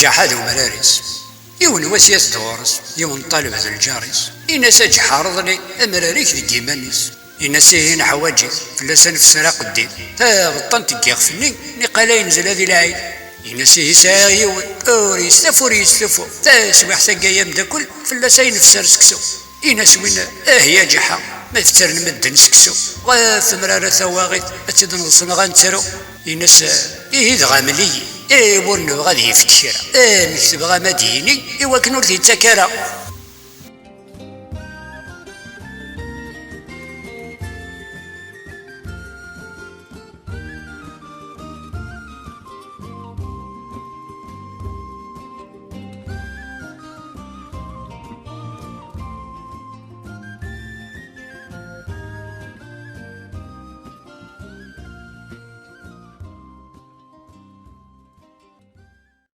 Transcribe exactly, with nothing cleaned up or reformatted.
Ǧaḥa d umrar-is. Yiwen wass yas-d ɣur-s yiwen ṭṭaleb d lǧar-is, in-as: "A Ǧaḥa, rḍel-i amrar-ik deg yiman-is." In-as: "Ihi neḥwaǧ-it, fell-as ad nefser aqeddim. Tabeṭṭant n yiɣef-nni, niqal ay nezla di lɛid." In-as: "Ihi sɛiɣ yiwen, ur yestaf ur yestufu. Taswiḥt-agi ay amdakel, fell-as ay nefser seksu." In-as winna: "Ah ya Ǧaḥa, ma fettren medden seksu ɣef temrara tawaɣit, ad tt-id-neḍsen neɣ ad nettru?" In-as: "Ihi dɣa mel-iyi, ur nebɣa ad yefk kra, amek tebɣam ad d-yini i wakken ur t-yettak ara?"